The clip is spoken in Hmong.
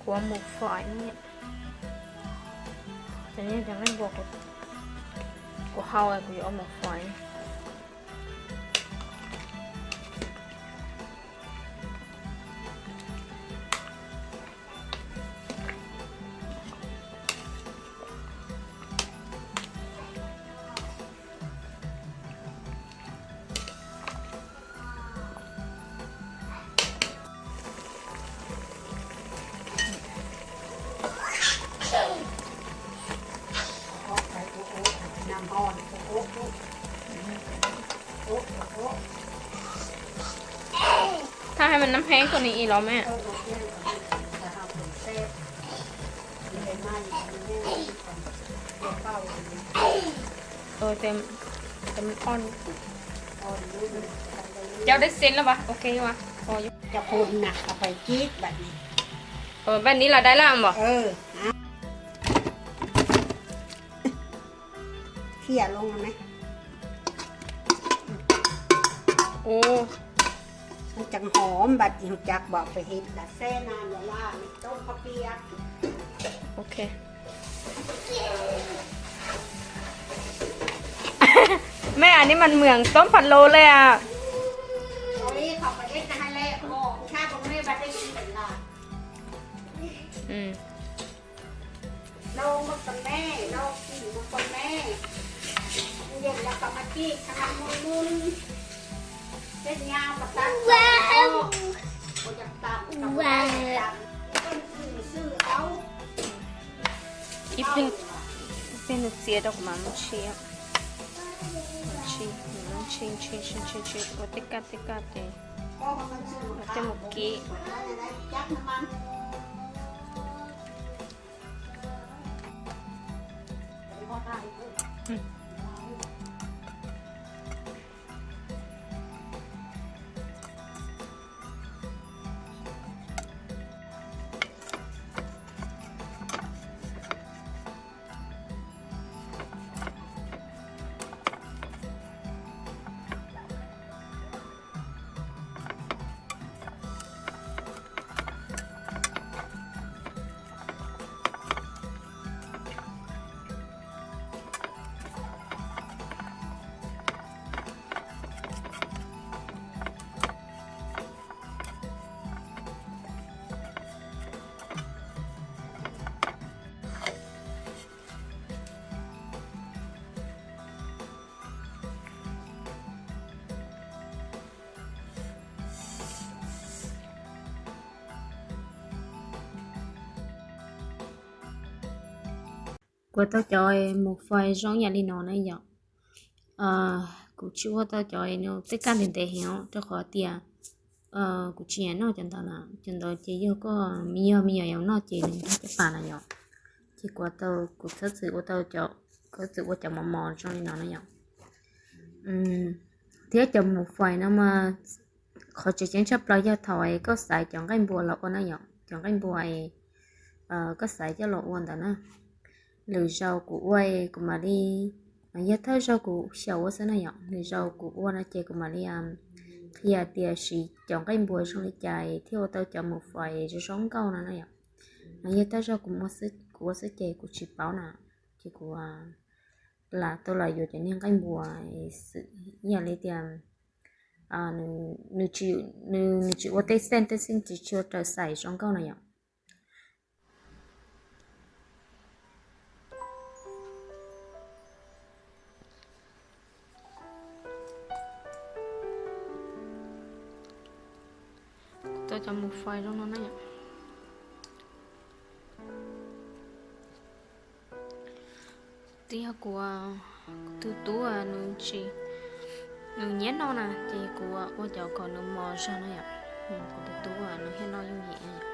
Ua mus fais ne. Cov npua kuv hau kuv yuav ua mus fais. Thaj hais mas nab heeb koj ni i los mas. Cov dej xej los vas ok vas. Vaj nib los dai laj npom. Mej, as nib mas mượn toob phas lus le as. Ib pliag, ib pliag nws txias rau kuv mam mus ntshis, ntshis, ntshis, ntshis, ntshis ua tej kaj tej kaj ces coj mus kib. Kuv tau cov mus fais zoo yam li no na yom. Kuv tsis ua tau cov tej kaj ntev ntev heev rau qhov tias kuv tsis nyiam noj cov ntawd na. Cov ntawd ces yog koj me yog me nyuam yaus noj ces nws nrog caj pas na yom. Ces kuv tau, kuv txhob txwm ua tau, txhob txwm ua cov mos mos zoo li no na yom. Thiab cov mus fais no mas qhov tseem ceeb tshaj plaws yog thaum koj xaiv cov nqaij npua los ua na yom. Cov nqaij npua, koj xaiv coj los ua ntawd na. Lwm zaus kuv ua, kuv mam li, yog thawj zaug kuv xyaum ua xwb na yom. Lwm zaus kuv ua no ces kuv mam li qhia tias siv cov nqaij npua zoo li cas thiaj ua tau cov mus fais zoo zoo nkauj no na yom. Yog thawj zaug kuv ua xwb ces kuv tsis paub na. Ces kuv lam tau los yuav cov niag nqaij npua xwb, ib yam li tias nws tsis ua tej xeej tej xeej tsis tshua raws xaim zoo nkauj na yom. Tau cov mus fais zoo no na yom. Twb yog kuv, kuv tus tub nws nyiam noj na ces kuv ua cov kom nws mos zog na yom. Kuv tus tub nws thiaj noj yooj yim.